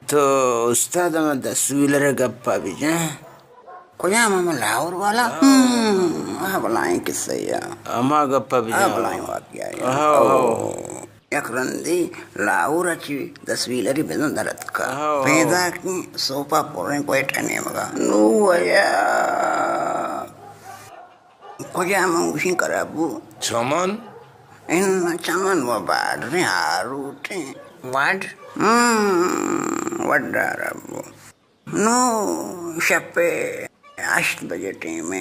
تو استاد، ہما دس ویلر ءِ گپ ءَ بجن۔ کجام؟ ہما لاہور والا؟ ہاں۔ ہم، آ بلاہیں قصہ یا۔ ہما گپ ءَ بجن۔ آ بلاہیں واقعہ یا۔ ہاں، او۔ ہاں۔ یک رندے لاہور ءَ چہ دس ویلری بزاں در اتکا۔ ہاں، ہاں۔ پیداکیں سوپا پریں کوئٹہ نیمگا۔ نو یا کجا من گوشیں خراب بو؟ چمن؟ ان چمن و بارڈریں، آروٹیں۔ وڈ؟ ہم، وڈ خراب بو۔ نو شپ ءِ ہشت بجے ٹیم ءَ،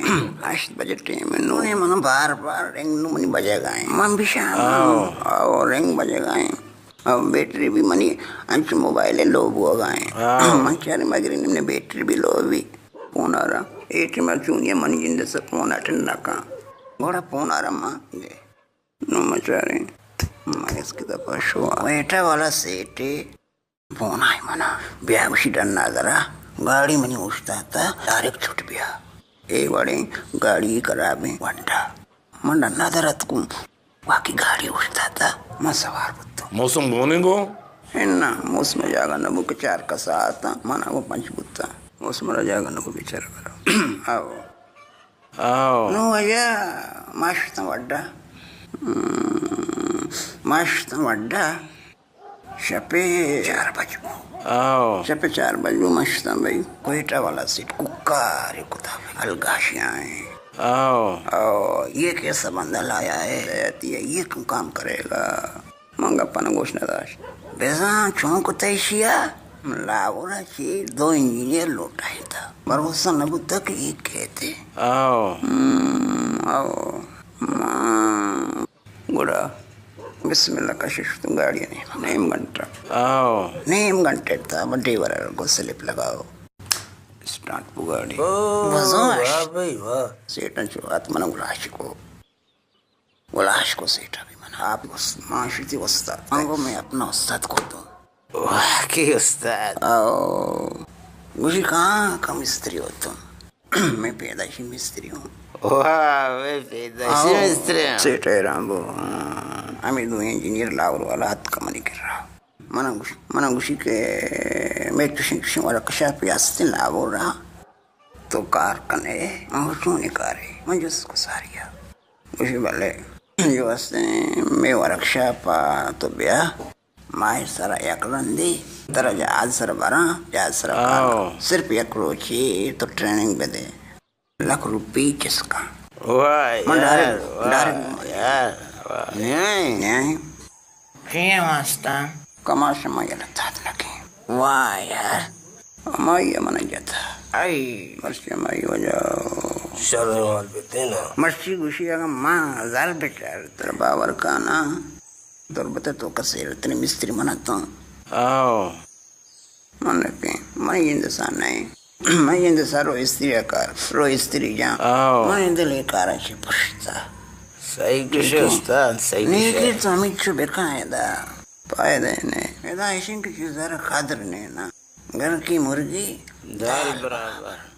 ہشت بجے ٹیم ءَ۔ نو اے من بار بار رنگ، نو منی بجگ ءَ ایں۔ من بشام، آؤ۔ آؤ، رنگ بجگ ءَ ایں۔ او بیٹری بھی منی انچو موبائل ءِ لو بوگ ءَ ایں۔ آؤ۔ من چاریں مگرے منی بیٹری بھی لو بی۔ فون ءَ را۔ اے ٹیم ءَ چونی منی جند ءِ سر فون اٹینڈ نہ کن۔ گڑا فون ءَ را ما گئے۔ نو من چاریں۔ من اس کی دپا شو۔ کوئٹہ والا سیٹے فون آئی منا۔ بیا گوشی ڈنا درا۔ گاڑی منی اوشتاتا، ڈائریکٹ چھٹ بیا۔ اے وڑیں گاڑی خرابیں وڈا۔ من ڈنا در اتکوں۔ واقعی گاڑی اوشتاتا۔ من سوار بوتوں۔ موسم گونیں گو؟ اناں، موسم جاگہ نہ بو کہ چار کسا آتاں۔ من ءَ گوں پنچ بوتاں۔ موسم را جاگہ نہ بو بیچارہ برا۔ آؤ۔ آؤ۔ نو ایا، ما شتاں وڈا۔ ہم، ما شتاں وڈا۔ شپے چار بج بو۔ آؤ۔ شپے چار بج بو، ما شتاں بھئی۔ کوئٹہ والا سیٹ کوکارے کتا، الگاشیاں ایں۔ آؤ۔ آؤ، یہ کیسا بندہ لایا ہے؟ یہ کم کام کرے گا؟ من گپ ءَ نہ گوش نہ داشت۔ بزاں چون کتہ ایشی ءَ؟ لاہور ءَ چہ دو انجینئر لوٹائینتہ۔ بھروسہ نہ بوتہ کہ اے کیت۔ آؤ۔ ہم، آؤ۔ ما گڑا بسم اللہ کشش تو گاڑی ءَ نیم، نیم گھنٹہ۔ آؤ۔ نیم گھنٹہ تا ڈیور ءَ گو سلپ لگاؤ۔ اسٹارٹ بو گاڑی۔ او، بزاں واہ بھائی واہ۔ سیٹاں چو ات من گلاش کو۔ گلاش کو سیٹا بھی من آپ اس-، معاشرتی استاد۔ انگو میں اپنا استاد کو تو۔ واقعی استاد۔ او، گوشی کہاں کا مستری ہو تم؟ میں پیدائشی مستری ہوں۔ واہ، میں پیدائشی آؤ، مستری ہوں۔ سیٹ حیران بو۔ ہمیں دو انجینئر لاہور والا اتکا منی کرا۔ منا گوش-، منا گوشی کہ میں چوشیں چوشیں ورکشاپ ہستیں لاہور ءَ۔ تو کار کنے؟ من گوشت، چونیں کارے؟ من جست کو ساریا۔ گوشی، بلے، جو ہستیں مئے ورکشاپ ءَ تو بیا، ماہ سرا یک رندے ترا جہاز سرا براں، جہاز سرا کار آؤ۔ کن۔ صرف یک روچے تو ٹریننگ بدے۔ لکھ روپی چست کن۔ واہ من یار، ڈائریکٹ، واہ ڈائریکٹ۔ یار، واہ۔ نہیں۔ نہیں۔ کئے واسطہ؟ کماش ما یلہ دات نہ کیں۔ واہ یار۔ ہمائی ءَ من جتا۔ ائی۔ مرچی ہمائی وجہ۔ شر حال بیتے نا۔ مرچی گوشی اگاں ما زر بچار ترا باور کانا۔ تربت ءَ تو کسے رتنی مستری من اتوں۔ آؤ۔ من نہ کیں۔ من جند سان نہ ایں۔ من جند سان رو استری کار۔ رو استری جان۔ آؤ۔ من دل کارا چی پشتا۔ صحیح کشے استاد، صحیح کشے۔ نیکی تو ہمیں چو بکائے دا۔ پائدہ نے۔ ادا ایشن کی چیز زر قدر نے نا۔ گھر کی مرغی دال برابر۔